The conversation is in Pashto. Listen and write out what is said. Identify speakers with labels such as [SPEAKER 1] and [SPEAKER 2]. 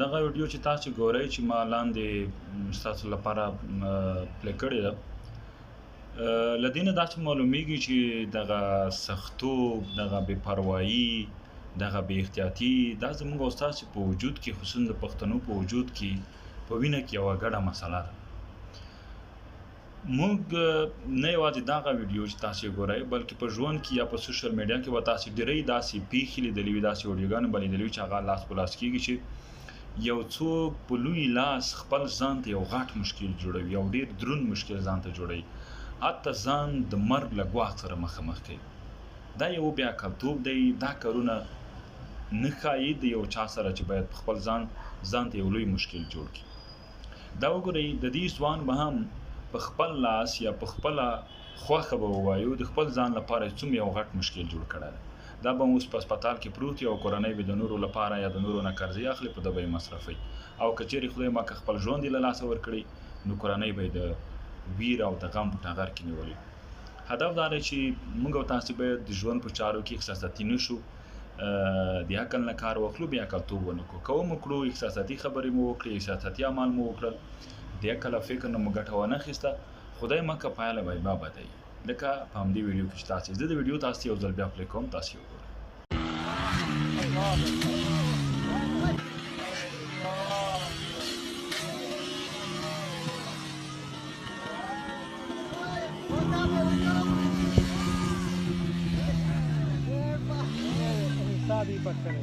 [SPEAKER 1] دغه ویډیو چې تاسو ګورئ چې ما لاندې ستاسو لپاره پلی کړې ده، له دې نه داسې معلومیږي چې دغه سختوب، دغه بې پروایي، دغه بې احتیاطي دا زموږ او ستاسو په وجود کې، خصوصا د پښتنو په وجود کې، په وینه کې یوه ګډه مسله ده. موږ نه یوازې دغه ویډیو چې تاسو یې ګورئ، بلکې په ژوند کې یا په سوشل میډیا کې به تاسو ډېری داسې پیښې لیدلې وي، داسې ویډیوګانې به لیدلې وي چې هغه لاس په لاس کېږي چې یو څوک په لوی لاس خپل ځان ته یو غټ مشکل جوړوي، یو ډېر دروند مشکل ځان ته جوړوي، حتی ځان د مرګ له ګواښ سره مخامخ کوي. دا یو بې عقلتوب دی. دا کارونه نه ښایي د یو چا سره چې باید په خپل ځان ته یو لوی مشکل جوړ کړي. دا وګورئ، د دې ځوان به هم په خپل لاس یا په خپله خوښه به ووایو د خپل ځان لپاره څومره یو غټ مشکل جوړ کړی دی. دا به اوس په هسپتال کې پروت وي او کورنۍ به د نورو لپاره یا د نورو نه قرضې اخلي، په ده به یې مصرفوي، او که چېرې خدای مه که خپل ژوند یې له لاسه ورکړي نو کورنۍ به یې د ویر او د غم په ټغر کې نیولي. هدف دا دی چې موږ او تاسې باید د ژوند په چارو کې احساساتي نه شو، د عقل نه کار واخلو، بې عقلتوب ونه کړو. که ومو کړو، احساساتي خبرې مو وکړې، احساساتي اعمال مو وکړل، د عقل او فکر نه مو ګټه ونه اخیسته، خدای مه که پایله به یې بده وي. لکه په همدې ویډیو کې چې تاسې، زه د ویډیو تاسې یو ځل بیا پلی کوم، تاسې یې وګورئ.
[SPEAKER 2] پتھر۔